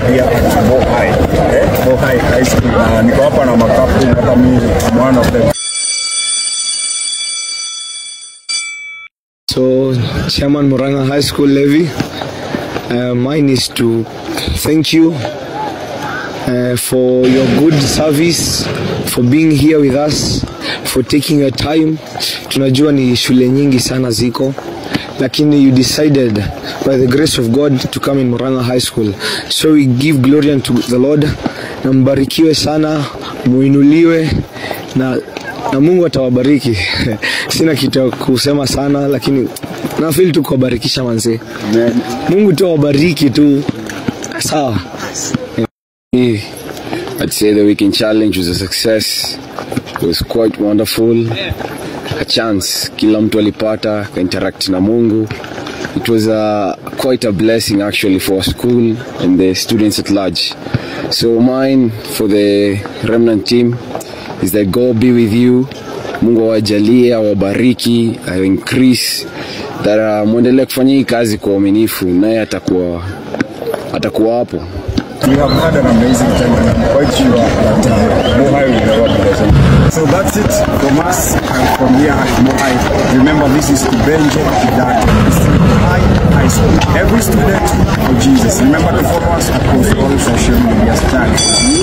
here at Moai. Moai High School. Niko hapa na makapu, hata mimi I'm one of them. So, Chairman Murang'a High School Levy, mine is to thank you for your good service, for being here with us, for taking your time. Tunajua ni shule nyingi sana ziko, lakini you decided by the grace of God to come in Murang'a High School. So we give glory unto the Lord. Na mbarikiwe sana, muinuliwe na Mungu atawabariki. Sina kitu kusema sana, lakini na feel tu kuwabarikisha manze. Amen. Mungu tu awabariki tu. Sawa. I'd say the weekend challenge was a success. It was quite wonderful. A chance kila mtu alipata interact na Mungu. It was quite a blessing actually for our school and the students at large. So mine for the remnant team is that God be with you. Mungu awajalie, awabariki, increase that muendelee kufanya hii kazi kwa uaminifu, naye atakuwa hapo. We have had an amazing time and I'm quite sure that Moai will never be the same. So that's it from us and from here at Moai. Remember, this is Kubenje Kidato. This is Moai High School. Every student for Jesus. Remember to follow us across all social media channels.